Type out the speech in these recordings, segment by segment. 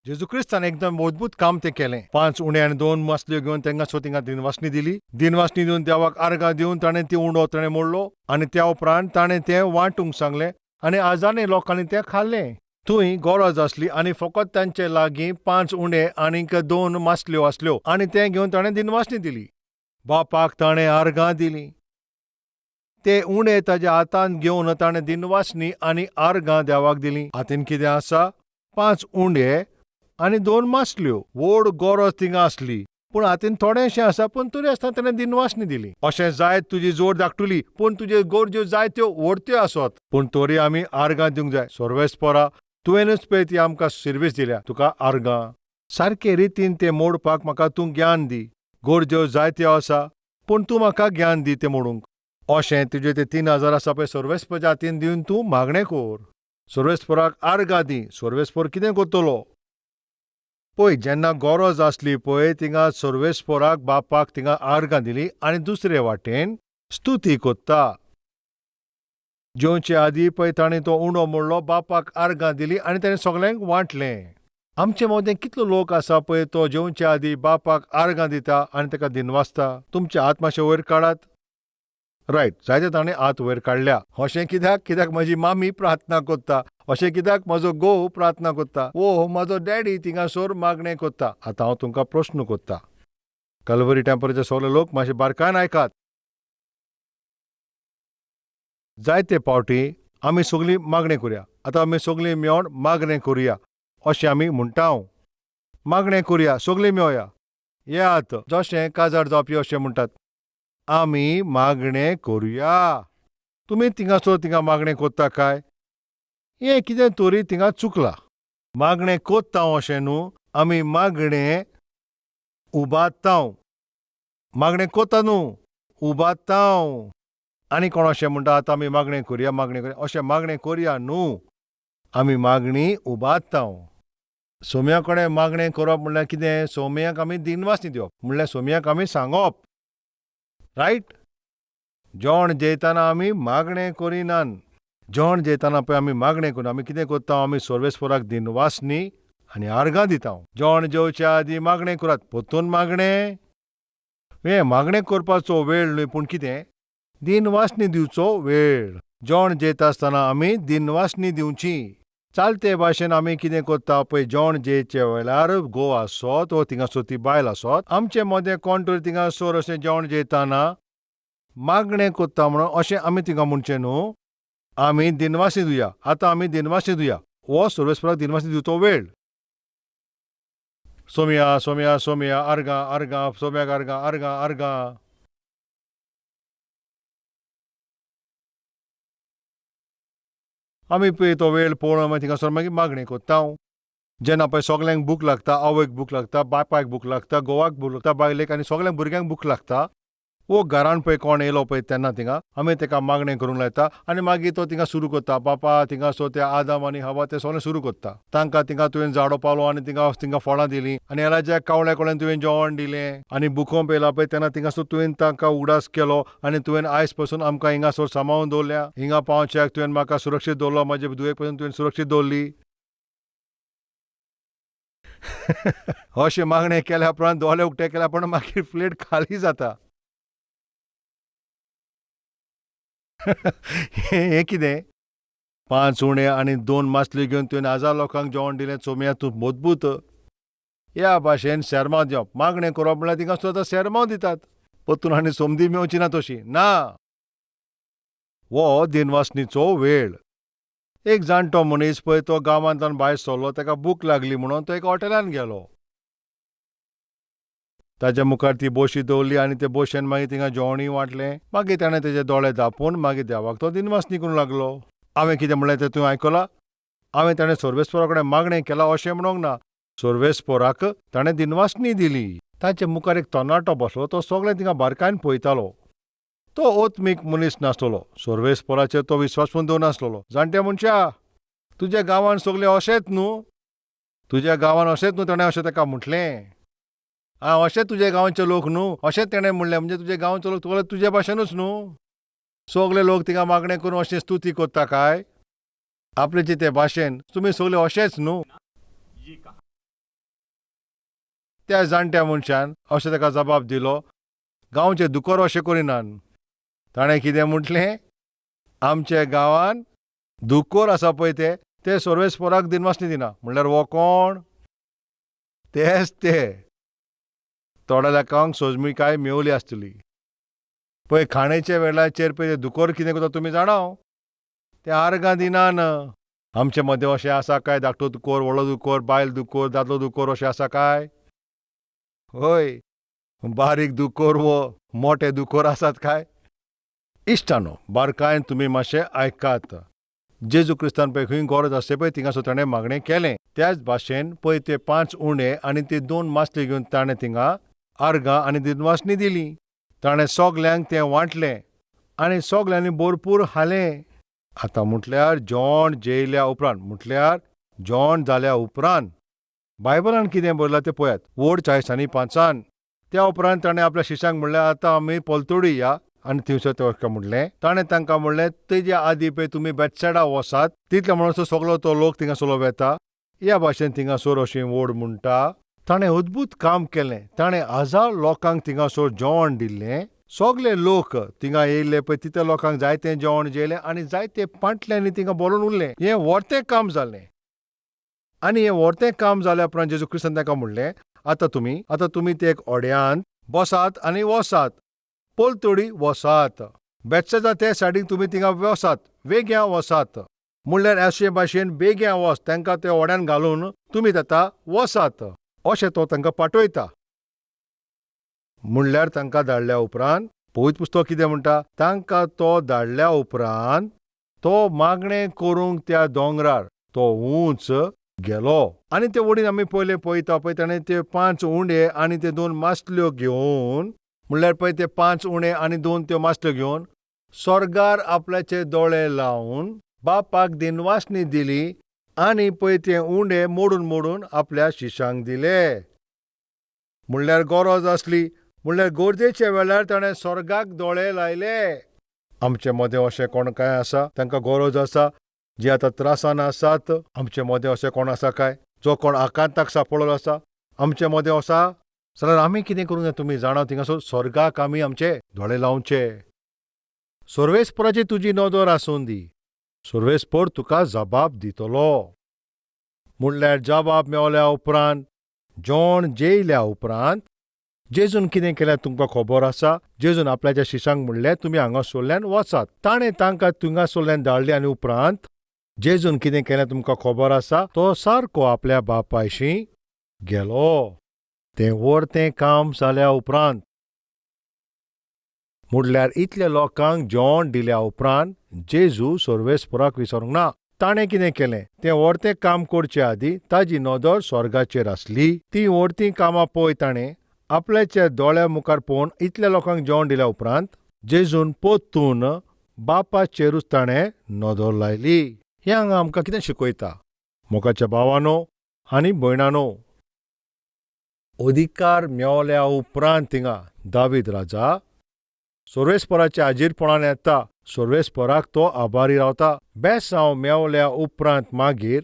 जेजू क्रिस्तान एकदम अद्भुत काम तें केलें. 5 उणे आनी 2 मासल्यो घेवन तांकां सो तिंगा दिनवासणी दिली. दिनवासणी दिवन देवाक आर्गां दिवन ताणें ती उंडो ताणें मोडलो आनी त्या उपरांत ताणें तें वांटूंक सांगलें आनी हजारांनी लोकांनी तें खाल्लें. थंय गरज आसली आनी फकत तांचे लागीं 5 उंडे आनीक 2 मासल्यो आसल्यो आनी तें घेवन ताणें दिनवासणी दिली. बापाक ताणें आर्गां दिलीं. ते उंडे ताज्या हातांत घेवन ताणें दिनवासणी आनी आर्गां देवाक दिलीं. हातीन कितें आसा? 5 उंडे आनी 2 मासल्यो. व्हड गरज थिंगा आसली, पूण हातीन थोडेंशें आसा, पूण तरी आसतना ताणें दिनवासणी दिली. अशें जायत तुजी जोड धाकटुली, पूण तुजे गरज्यो जायत्यो व्हडत्यो आसत, पूण तरी आमी आर्गां दिवंक जाय. सर्वेस्परा, तुवेंनूच पळय ती आमकां सिर्वीस दिल्या, तुका आर्गां. सारके रितीन तें मोडपाक म्हाका तूं ज्ञान दी. गरज्यो जायत्यो आसा, पूण तूं म्हाका ज्ञान दी तें मोडूंक. अशें तुजें तें 3000 आसा पळय सर्वेस्पराच्या हातीन दिवन तूं मागणें कर. सर्वेस्पराक आर्गां दी. सर्वेस्पर कितें करतलो? पळय, जेन्ना गरज आसली पळय थिंगा सर्वेस्पराक बापाक थिंगा आर्गां दिली आनी दुसरे वाटेन स्तुती कोत्ता. जेवचे आदी पळय ताणें तो उंडो मोडलो, बापाक आर्गां दिली आनी ताणें सगल्यांक वांटलें. आमचे मदें कितलो लोक आसा पळय तो जेवचे आदी बापाक आर्गां दिता आनी ताका दिनवासता. तुमचे हात मातशे वयर काडात. रायट, जायते ताणें हात वयर काडल्या. अशें कित्याक? कित्याक म्हजी मामी प्रार्थना कोत्ता. अशें कित्याक म्हजो घोव प्रार्थना कोत्ता. ओ म्हजो डॅडी थिंगासर मागणें कोत्ता. आतां हांव तुमकां प्रस्न कोत्ता. कलवरी टेम्पलाचे सगळे लोक मातशे बारकायन आयकात. जायते फावटी आमी सगळीं मागणें करुया. आतां आमी सगळीं मेळोन मागणें करुया अशें आमी म्हणटा. मागणें करुया, सगळीं मेळया. येयात, जशें काजार जावपी अशें म्हणटात, आमी मागणें करुया. तुमी थिंगासर थिंगा मागणें कोत्ता काय? हें कितें तरी थिंगा चुकलां. मागणें कोत्ता अशें न्हू, आमी मागणें उबारता. मागणें कोत्ता न्हू, उबारता. आनी कोण अशें म्हणटा आतां आमी मागणें करुया, मागणें करुया. अशें मागणें करुया न्हू, आमी मागणी उबारता. सोम्या कडेन मागणें करप म्हणल्यार कितें? सोम्याक आमी दिनवासणी दिवप, म्हणल्यार सोम्याक आमी सांगप. रायट? जेवण जेयतना आमी मागणें करिनात. जेवण जेयतना पळय आमी मागणें करिना. आमी कितें करता? आमी सर्वेस्पराक दिनवासणी आनी आर्गां दिता. जेवण जेवचे आदी मागणें करात. परतून मागणें. हें मागणें करपाचो वेळ न्हय, पूण कितें? दिनवासणी दिवचो वेळ. जेवण जेयता आसतना आमी दिनवासणी दिवची. चालते भाशेन आमी कितें करता पळय, जेवण जेयचे वेळार घोव आसत वो थिंगासर ती बायल आसत, आमचे मदें कोण तरी थिंगासर अशें जेवण जेयतना मागणें कोत्ता म्हणून अशें आमी थिंगा म्हणचें न्हू. आमी दिनवासणी दिवया. आतां आमी दिनवासणी दिवया. हो सर्वेस्पराक दिनवासणी दिवचो वेळ. सोमया सोमया सोमया आर्गां आर्गां सोम्याक आर्गां आर्गां आर्गां. आमी पळय तो वेळ पळोवन आमी थिंगासर मागीर मागणें कोत्ता. जेन्ना पळय सगल्यांक भूक लागता, आवयक भूक लागता, बापायक भूक लागता, घोवाक भूक लागता, बायलेक आनी सगळ्या भुरग्यांक भूक लागता. वो घरान पळय कोण येयलो पळय तेन्ना थिंगा आमी तेका मागणें करूंक लायता आनी मागीर तो थिंगा सुरू करता. बापा थिंगासर ते आदाम आनी हवा ते सगळें सुरू करता. तांकां थिंगा तुवें झाडो पावलो आनी थिंगा थिंगा फळां दिलीं आनी एलाज्याक कावळ्या कडेन तुवें जेवण दिलें आनी भुकंप येयला पळय तेन्ना थिंगासर तुवें तांकां उगडास केलो आनी तुवें आयज पसून आमकां हिंगासर सांबाळून दवरल्या. हिंगा पावच्याक तुवें म्हाका सुरक्षीत दवरलो, म्हाजे धुवेक पसून तुवें सुरक्षीत दवरली. अशें मागणें केल्या उपरांत दोळे उक्ते केल्या उपरांत मागीर प्लेट खाली जाता. हें कितें? 5 उणे आनी 2 मासल्यो घेवन तुवें 1000 लोकांक जेवण दिलें. चोमया तूं मजबूत. ह्या भाशेन सेर्मांव दिवप. मागणें करप म्हणल्यार थिंगा सुद्दां सेर्मांव दितात. परतून आनी समदी मेवची ना तशी ना. हो दिनवासणीचो वेळ. एक जाणटो मनीस पळय तो गांवांतल्यान भायर सरलो, ताका भूक लागली म्हणून तो एका हॉटेलान गेलो. ताज्या मुखार ती बोशी दवरली आनी ते बोशेन मागीर थिंगा जेवणूय वांटलें. मागीर ताणें तेजे दोळे धांपून मागीर देवाक तो दिनवासणी करूंक लागलो. हांवें कितें म्हणलें तें तुवें आयकलां? हांवें ताणें सर्वेस्परा कडेन मागणें केलां अशें म्हणूंक ना. सर्वेस्पराक ताणें दिनवासणी दिली. ताचे मुखार एक तरणाटो बसलो, तो सगळें थिंगा बारकायन पळयतालो. तो ओत्मीक मनीस नासलेलो, सर्वेस्पराचेर तो विस्वास पूण दवरनासलेलो. जाणट्या मनशा, तुज्या गांवान सगळें अशेंच न्हू, तुज्या गांवान अशेंच न्हू, ताणें अशें ताका म्हटलें. आं, अशें तुज्या गांवचे लोक न्हू, अशेंच तेणें म्हणलें. म्हणजे तुज्या गांवचो लोक तुका तुज्या भाशेनूच न्हू. सगळे लोक थिंगा मागणें करून अशें स्तुती कोत्ता काय आपल्याचे ते भाशेन? तुमी सगळे अशेंच न्हू. त्या जाणट्या मनशान अशें ताका जबाब दिलो, गांवचे दुकोर अशें करिनात. ताणें कितें म्हटलें, आमच्या गांवान दुकोर आसा पळय ते ते सर्वेस्पोराक दिनवासनी दिना. म्हणल्यार हो कोण? तेच ते. थोड्या लोकांक सोजमिकाय मेवली आसतली. पळय खाणेच्या वेळाचेर पळय दुकोर कितें करता तुमी जाणा, ते आर्गां दिनान. आमचे मदें अशें आसा काय धाकटो दुकोर, व्हडलो दुकोर, बायल दुकोर, दादलो दुकोर अशें आसा काय? हय, बारीक दुकोर वो मोटे दुकोर आसात काय? इश्टानो, बारकायन तुमी मातशें आयकात. जेजू क्रिस्तान पळय खंय गरज आसली पळय थिंगासर ताणें मागणें केलें. त्याच भाशेन पळय ते 5 उंडे आनी ते 2 मासले घेवन ताणें थिंगा आर्गां आनी दिनवासणी दिली. ताणें सगल्यांक तें वांटलें आनी सगल्यांनी भरपूर हालें. आतां म्हटल्यार जेवण जेयल्या उपरांत, म्हटल्यार जेवण जाल्या उपरांत बायबलान कितें बरयलां तें पळयात, वड 40:05. त्या उपरांत ताणें आपल्या शिश्यांक म्हणलें, आतां आमी पलतोडी या. आनी थंयसर ताका म्हणलें, ताणें तांकां म्हणलें, तेजे आदी पळय तुमी बेटसायडा वसात, तितले म्हणसर सगलो तो लोक थिंगासरलो वेता. ह्या भाशेन थिंगासर अशें वड म्हणटा. ताणें अद्भूत काम केलें. ताणें हजार लोकांक थिंगासर जेवण दिल्लें. सगले लोक थिंगा येयल्ले पळय तितले लोकांक जायतें जेवण जेयलें आनी जायते पांटल्यांनी थिंगा भरून उरलें. हें व्हरतें काम जालें. आनी हें व्हरतें काम जाल्या उपरांत जेजू क्रिस्तान तांकां म्हणलें, आतां तुमी ते एक ओड्यांत बसात आनी वसात, पलतडी वसात, बेटसेजा ते सायडीक तुमी थिंगा वसात, वेग्यां वसात. म्हणल्यार अशे भाशेन बेग्यां वस, तांकां ते ओड्यान घालून तुमी आतां वसात, अशें तो तांकां पाठयता. म्हणल्यार तांकां धाडल्या उपरांत पवित्र पुस्तक कितें म्हणटा, तांकां तो धाडल्या उपरांत तो मागणें करूंक त्या दोंगरार तो उंच गेलो. आनी ते वडीन आमी पयलें पळयता पळय ताणें ते 5 उंडे आनी ते 2 मासल्यो घेवन, म्हणल्यार पळय ते 5 उंडे आनी 2 त्यो मासल्यो घेवन स्वर्गार आपल्याचे दोळे लावन बापाक दिनवासणी दिली आनी पळय ते उंडे मोडून मोडून आपल्या शिश्यांक दिले. म्हणल्यार गरज आसली, म्हणल्यार गरजेच्या वेळार ताणें स्वर्गाक दोळे लायले. आमचे मदें अशें कोण काय आसा तांकां गरज आसा, जे आतां त्रासान आसात? आमचे मदें अशें कोण आसा काय जो कोण आकांताक सापडलो आसा? आमचे मदें आसा जाल्यार आमी कितें करूंक जाय तुमी जाणा? थिंगासर स्वर्गाक आमी आमचे दोळे लावचे. सर्वेस्पराची तुजी नदर आसूं दी, सर्वेस्पर तुका जबाब दितलो. म्हणल्यार जबाब मेवल्या उपरांत, जेवण जेयल्या उपरांत जेजून कितें केलें तुमकां खबर आसा? जेजून आपल्याच्या शिश्यांक म्हणलें, तुमी हांगासरल्यान वचात. ताणें तांकां थिंगासरल्यान धाडले आनी उपरांत जेजून कितें केलें तुमकां खबर आसा? तो सारको आपल्या बापायशी गेलो. तें व्हरतें काम जाल्या उपरांत, म्हणल्यार इतल्या लोकांक जेवण दिल्या उपरांत जेजू सर्वेस्पराक विसरूंक ना. ताणें कितें केलें, तें व्हरतें काम करचे आदीं ताजी नदर स्वर्गाचेर आसली. तीं व्हरतीं कामां पळय ताणें आपल्याच्या दोळ्या मुखार पळोवन इतल्या लोकांक जेवण दिल्या उपरांत जेजून परतून बापाचेरूच ताणें नदर लायली. हें हांगा आमकां कितें शिकयता? मोगाच्या भावानो आनी भयणानो, अधिकार मेवल्या उपरांत थिंगा दावीद राजा सर्वेस्पराच्या हाजीरपणान येता. सर्वेस्पराक तो आभारी रावता. बेसांव मेवल्या उपरांत मागीर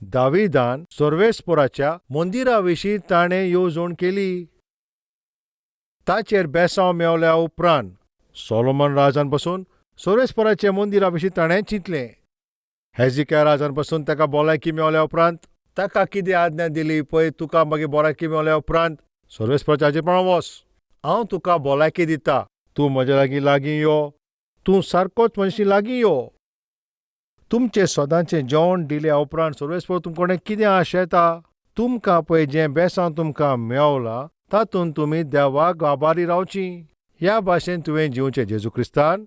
दावीदान सर्वेस्पराच्या मंदिरा विशीं ताणें येवजण केली. ताचेर बेसांव मेवल्या उपरांत सोलोमन राजान पसून सर्वेस्पराच्या मंदिरा विशीं ताणें चिंतलें. हेजिक्या राजान पसून ताका भलायकी मेवल्या उपरांत ताका कितें आज्ञा दिली पळय, तुका मागीर भलायकी मेवल्या उपरांत सर्वेस्पराच्या हाजीरपणान वच, हांव तुका भलायकी दिता, तूं म्हज्या लागीं लागीं यो, तूं सारकोच म्हज्या लागीं यो. तुमचें सदांचें जेवण दिल्या उपरांत सर्वेस्पर तुमकां कितें आशेता? तुमकां पळय जें बेसांव तुमकां मेवलां तातूंत तुमी देवाक आभारी रावचीं. ह्या भाशेन तुवें जिवचें. जेजू क्रिस्तान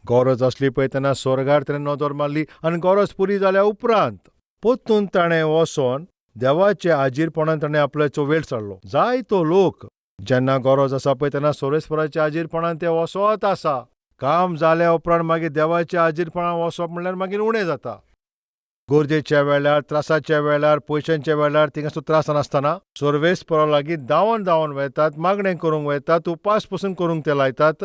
गरज आसली पळय तेन्ना स्वर्गार ताणें नदर मारली आनी गरज पुरी जाल्या उपरांत परतून ताणें वचोन देवाच्या हाजीरपणान ताणें आपल्याचो वेळ सारलो. जायतो लोक जेन्ना गरज आसा पळय तेन्ना सर्वेस्पराच्या हाजीरपणान ते वचत आसा. काम जाल्या उपरांत मागीर देवाच्या हाजीरपणान वचप म्हणल्यार मागीर उणें जाता. गरजेच्या वेळार, त्रासाच्या वेळार, पयशांच्या वेळार थिंगासर त्रासान आसतना सर्वेस्परा लागीं धांवन धांवन वेतात, मागणें करूंक वेतात, उपास पसून करूंक ते लायतात.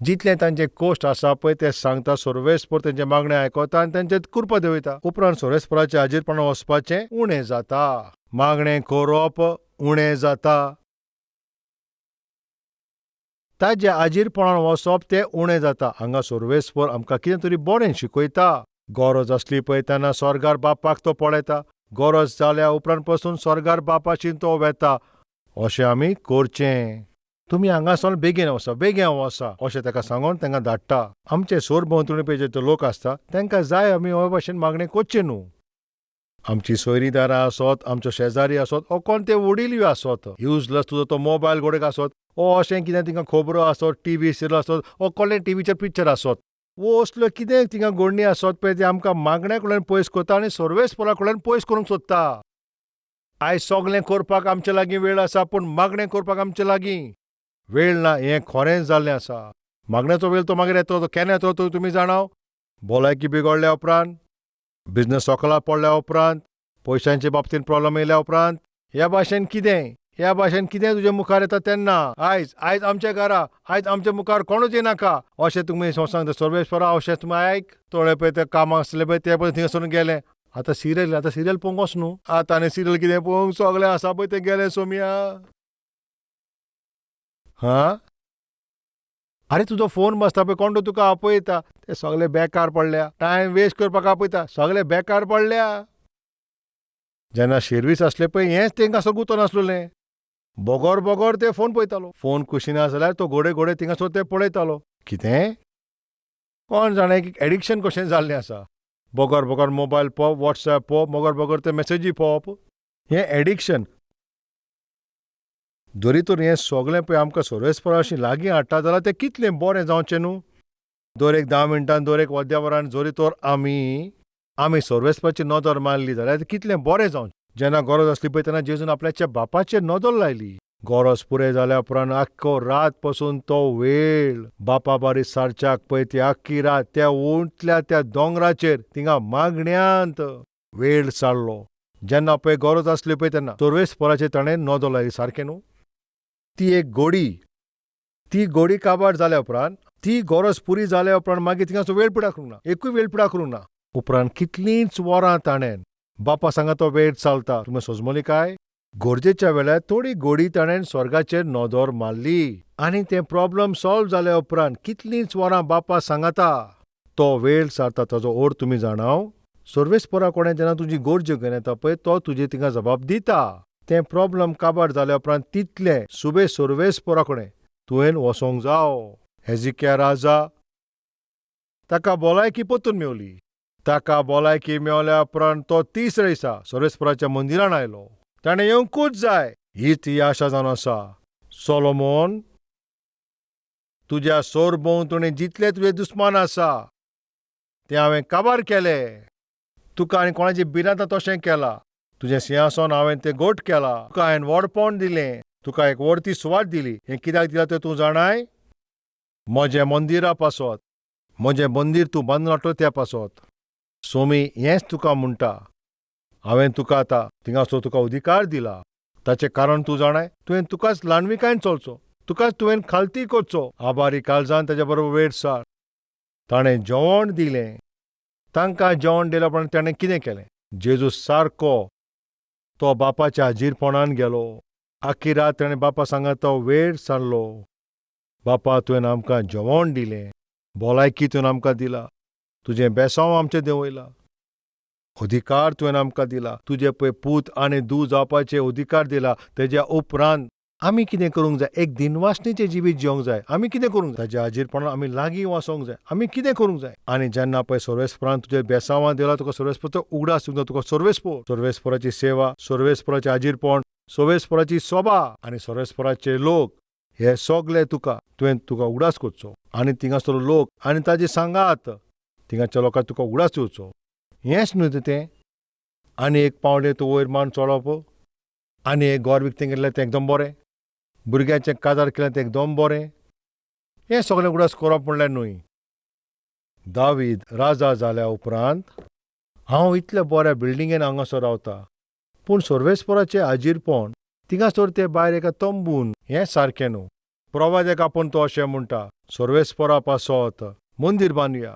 जितलें तांचे कोश्ट आसा पळय ते सांगता सोर्वेस्पोर तेंचें मागणें आयकता आनी तेंचेर कृपा देंवयता. उपरांत सोर्वेस्पोराचें हाजीरपणान वचपाचें उणें जाता. मागणें करप उणें जाता. ताज्या हाजीरपणान वचप तें उणें जाता. हांगा सोर्वेस्पोर आमकां कितें तरी बरें शिकयता. गरज आसली पळय तेन्ना स्वर्गार बापाक तो पळयता. गरज जाल्या उपरांत पसून स्वर्गार बापाशी तो वेता. अशें आमी करचें. तुमी हांगासर बेगीन वचा, बेगीन वचा अशें ताका सांगून तांकां धाडटा. आमचे सरभोंवतणी पळय जे लोक आसता तांकां जाय आमी हो भाशेन मागणें करचें न्हू. आमची सोयरीदारां आसत, आमचो शेजारी आसत, ओ कोण ते वडीलूय आसत, युजलस तुजो तो मोबायल गोडेक आसत, ओ अशें कितें तिंगा खबरो आसत, टिवी सिरियल आसत, ओ कोणें टिवीचेर पिक्चर आसत, वो असल्यो कितें थिंगा गोडणी आसत पळय ते आमकां मागण्या कडल्यान पयस करता आनी सर्वेस्पोरा कडल्यान पयस करूंक सोदता. आयज सगळें करपाक आमचे लागीं वेळ आसा, पूण मागणें करपाक आमचे लागीं वेळ ना. हें खरेंच जाल्लें आसा. मागण्याचो वेळ तो मागीर येतलो. तो केन्ना येतलो तो तुमी जाणाव? भलायकी बिगडल्या उपरांत, बिजनस सकला पडल्या उपरांत, पयशांचे बाबतींत प्रॉब्लम येयल्या उपरांत, ह्या भाशेन कितें, ह्या भाशेन कितें तुजे मुखार येता तेन्ना. आयज आयज आमच्या घरा, आयज आमच्या मुखार कोणूच येनाका अशें तुमी सांगता. सर्वेस्परा अशें तुमी आयक. थोडे पळय ते कामाक आसले पळय ते पळय थिंगासरून गेले. आतां सिरियल, आतां सिरियल पळोवंक वच न्हू. आतां आनी सिरियल कितें पळोवंक, सगळें आसा पळय तें गेलें सोमया. हां, आरे तुजो फोन बसता पळय, कोण तो तुका आपयता, ते सगळे बेकार पडल्या. टायम वेस्ट करपाक आपयता, सगळे बेकार पडल्या. जेन्ना शिर्वीस आसले पळय हेंच तेंकां सगळें गुंतोन आसलेलें. बगर बगर ते फोन पळयतालो. फोन कुशीन आसा जाल्यार तो घोडे घोडे थिंगासर ते पळयतालो. कितें कोण जाणा, एक एडिक्शन कशें जाल्लें आसा. बगर बगर मोबायल पळोवप, वॉट्सएप पळोवप, बगर बगर ते मॅसेजी पळोवप, हें एडिक्शन. जरी तर हें सगळें पळय आमकां सर्वेस्परा अशें लागीं हाडटा जाल्यार तें कितलें बरें जावचें न्हू. दर एक 10 मिनटां, दर एक अर्द्या वरान जरी तर आमी आमी सर्वेस्पराची नदर मारली जाल्यार तें कितलें बरें जावचें. जेन्ना गरज आसली पळय तेन्ना जेजून आपल्याच्या बापाचेर नदर लायली. गरज पुराय जाल्या उपरांत आख्खो रात पसून तो वेळ बापा बारी सारच्याक पळय ती आख्खी रात त्या उंटल्या त्या दोंगराचेर थिंगा मागण्यांत वेळ सारलो. जेन्ना पळय गरज आसली पळय तेन्ना सर्वेस्पराचेर ताणें नदर लायली. सारकें न्हू. ती एक गोडी, ती गोडी काबार जाल्या उपरांत, ती गरज पुरी जाल्या उपरांत मागीर थिंगासो वेळ पिडा करूंक ना, एकूय वेळ पिडा करूंक ना. उपरांत कितलींच वरां ताणें बापा सांगा तो वेळ चलता. तुमी सोजमली काय? गरजेच्या वेळार थोडी गोडी ताणें स्वर्गाचेर नदर मारली आनी तें प्रॉब्लम सॉल्व जाल्या उपरांत कितलींच वरां बापा सांगाता तो वेळ सारता. ताजो ओर तुमी जाणाव. सर्वेस्परा कोणें जेन्ना तुजी गरज्यो घेवन येता पळय तो तुजे थिंगा जबाब दिता. तें प्रॉब्लम काबार जाल्या उपरांत तितलें सुबे सर्वेस्परा कडेन तुवें वचोंक जाव. हेजिक्या राजा ताका भलायकी परतून मेवली. ताका भलायकी मेवल्या उपरांत तो तिसऱ्या दिसा सर्वेस्पराच्या मंदिरान आयलो. ताणें येवंकूच जाय ही ती आशा जावन आसा. सोलोमोन, तुज्या सरभोंवतणी जितले तुजे दुस्मान आसा ते हांवें काबार केले. तुका आनी कोणाची भिरांत तशें केलां. तुजें सिंहासन हांवें तें गोट केलां. तुका हांवें व्हडपण दिलें, तुका एक व्हडती सुवात दिली. हें कित्याक दिलां तें तूं जाणाय? म्हजें मंदिरा पासत. म्हजें मंदीर तूं बांदून हाडटलो त्या पासत. सोमी हेंच तुका म्हणटा, हांवें तुका आतां थिंगासर तुका अधिकार दिला. ताचें कारण तूं जाणाय? तुवें तुकाच ल्हानविकायन चलचो, तुकाच तुवें खालती करचो. आबारी काळजान ताच्या बरोबर वेळ सार. ताणें जेवण दिलें तांकां. जेवण दिल्या उपरांत ताणें कितें केलें? जेजू सारको तो बापाच्या हाजीरपणान गेलो. आख्खी रात ताणें बापा सांगात तो वेळ सारलो. बापा, तुवें आमकां जेवण दिलें, भलायकी तुवें आमकां दिला, तुजें बेसांव आमचें देंवयलां, अधिकार तुवें आमकां दिला, तुजे पळय पूत आनी धूव जावपाचे अधिकार दिला. तेज्या उपरांत आमी कितें करूंक जाय? एक दिनवासणीचें जिवीत जिवंक जाय. आमी कितें करूंक जाय? ताज्या हाजीरपणान आमी लागीं वचोंक जाय. आमी कितें करूंक जाय? आनी जेन्ना पळय सर्वेस्परान तुजे बेसांवां दिला तुका, सर्वेस्पराचो उगडास दिवंक जाय तुका. सर्वेस्पोर, सर्वेस्पराची सेवा, सर्वेस्पराचें हाजीरपण, सर्वेस्पराची सोबा आनी सर्वेस्पराचे लोक, हे सगळे तुका तुवें तुका उगडास करचो. आनी थिंगासर लोक आनी ताजे सांगात थिंगाच्या लोकांक तुका उगडास दिवचो. हेंच न्हू तें. आनी एक पावणें तूं वयर मान चडप आनी एक घर विकतें घेतलें तें एकदम बरें, भुरग्यांचें काजार केलें तें एकदम बरें, हें सगळें उगडास करप म्हणल्यार न्हय. दावीद राजा जाल्या उपरांत हांव इतल्या बऱ्या बिल्डिंगेन हांगासर रावता, पूण सर्वेस्पराचें हाजीरपण थिंगासर ते भायर एका तंबून, हें सारकें न्हू. प्रवाद्याक आपूण तो अशें म्हणटा, सर्वेस्परा पासत मंदीर बांदुया.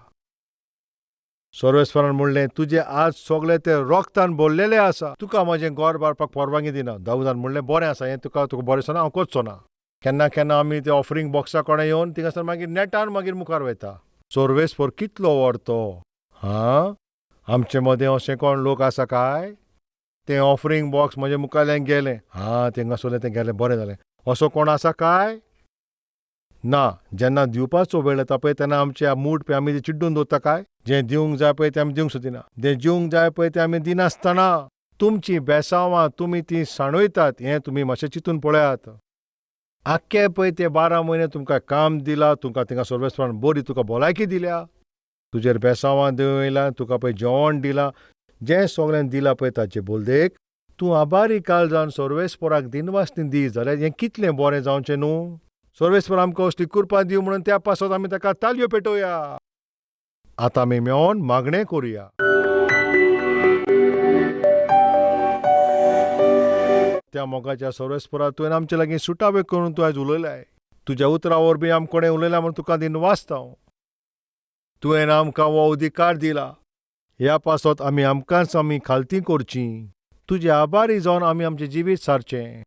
सर्वेस्परान म्हणलें, तुजें आज सगळें तें रोगतान भरलेलें आसा, तुका म्हजें घर बारपाक परवानगी दिना. दाऊदान म्हणलें, बरें आसा हें, तुका तुका बरें दिसना, हांव करचो ना. केन्ना केन्ना आमी ते ऑफरींग बॉक्सा कडेन येवन थिंगासर मागीर नेटान मागीर मुखार वयता. सर्वेस्पर कितलो व्हड तो. हां, आमचे मदें अशें कोण लोक आसा काय? तें ऑफरींग बॉक्स म्हजे मुखाल्यान गेलें, हां थिंगासरलें तें गेलें, बरें जालें. असो कोण आसा काय? ना. जेन्ना दिवपाचो वेळ येता पळय तेन्ना आमचे मूड पळय आमी चिड्डून दवरता काय? जें दिवंक जाय पळय तें आमी दिवंक सोदिना, जें दिवंक जाय पळय तें आमी दिनासतना तुमचीं बेसांवां तुमी तीं सांडयतात. हें तुमी मातशें चिंतून पळयात. आख्खे पळय ते 12 म्हयने तुमकां काम दिलां, तुमकां थिंगा सर्वेस्परान बरी तुका भलायकी दिल्या, तुजेर बेसांवां दिवयलां, तुका पळय जेवण दिलां, जें सगळें दिलां पळय ताचे बोलदेक तूं आबारी काल जावन सर्वेस्पराक दिनवासनी दी जाल्यार हें कितलें बरें जावचें न्हू. सर्वेस्पर आमकां असली कृपा दिवं म्हणून त्या पासत आमी ताका तालयो पेटोवया. आतां आमी मेळोन मागणें करुया. त्या मोगाच्या सर्वेस्परा, तुवें आमचे लागीं सुटावे करून तूं आयज उलयलाय. तुज्या उतरा वरवीं आम कोणें उलयला म्हूण तुका दिनवासता. तुवें आमकां हो अधिकार दिला, ह्या पासत आमी आमकांच आमी खालती करची, तुजे आभारी जावन आमी आमचें जिवीत सारचें.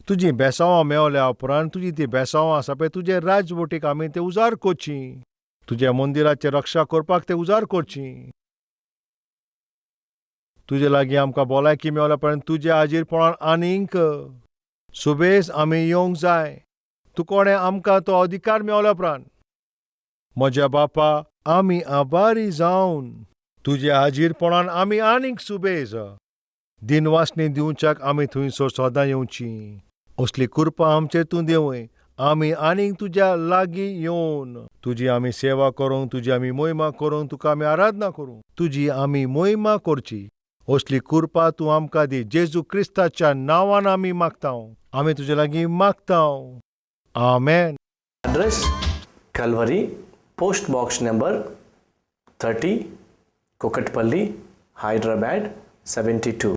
तुजीं बेसांवां मेवल्या उपरांत तुजी तीं बेसांवां आसा पळय तुजे राजवटीक आमी ते उजार करची, तुज्या मंदिराचें रक्षा करपाक ते उजार करची. तुजे लागीं आमकां भलायकी मेवल्या उपरांत तुज्या हाजीरपणान आनीक सुबेज आमी येवंक जाय. तूं कोणें आमकां तो अधिकार मेवल्या उपरांत म्हज्या बापा आमी आभारी जावन तुज्या हाजीरपणान आमी आनीक सुबेज दिनवासनी दिवच्याक आमी थंयसर सदां येवची. असली कृपा आमचेर तूं देंवय. आमी आनीक तुज्या लागीं येवन तुजी आमी सेवा करूंक, तुजी आमी मोहिमा करूंक, तुका आमी आराधना करूंक, तुजी आमी मोहिमा करची. असली कृपा तूं आमकां दी. जेजू क्रिस्ताच्या नांवान आमी मागता, आमी तुजे लागीं मागता. आमेन. Address Calvary, post box number 30, Kukatpally, Hyderabad 72.